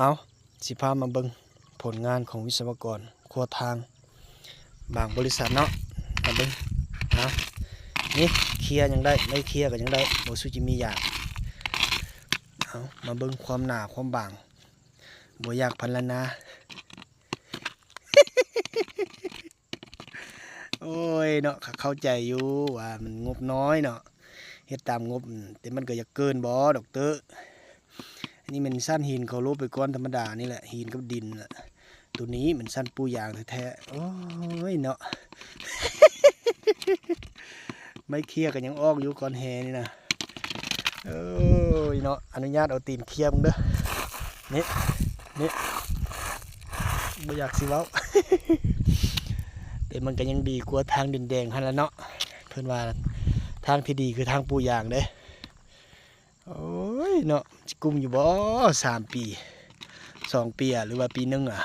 ເອົາ ຊິພາມາເບິ່ງຜົນງານຂອງວິສະວະກອນຂົວທາງບາງບໍລິສັດເນາະ ມາເບິ່ງ. ເອົາ ນີ້ເຄຍຍັງໄດ້ ໄມ້ເຄຍກໍຍັງໄດ້ ບໍ່ສຸດຈະມີຢາງ. ເອົາ ມາເບິ່ງຄວາມໜາຄວາມບາງ ບໍ່ຢາກພັນລະນາ. ໂອ້ຍເນາະ ເຂົ້າໃຈຢູ່ວ່າມັນງົບນ້ອຍເນາະ ເຮັດຕາມງົບ ແຕ່ມັນກໍຢາກເກີນບໍດອກເຕີ. ອັນນີ້ແມ່ນຊັ້ນຫີນເຂົາລົບໄປກ່ອນ ທຳມະດານີ້ແຫຼະ ຫີນກັບດິນລະ. ໂຕນີ້ແມ່ນຊັ້ນປູຢາງແທ້ໆ. ໂອ້ຍເນາະ ໄມ້ເຄຍກໍຍັງອອກຢູ່ ກ່ອນແຫ່ນີ້ນະ. ເອີຍເນາະ ອະນຸຍາດເອົາຕີນເຄຍເບິ່ງເດີ ນີ້ ນີ້ ບໍ່ຢາກຊິເວົ້າ ແຕ່ມັນກໍຍັງດີກວ່າທາງດິນແດງຫັ້ນລະເນາະ. ເພິ່ນວ່າທາງທີ່ດີຄືທາງປູຢາງເດ້. ໂອ້ຍເນາະ ຊິກຸ້ມຢູ່ບໍ່ ສາມປີ ສອງປີ ຫຼືວ່າປີໜຶ່ງອະ.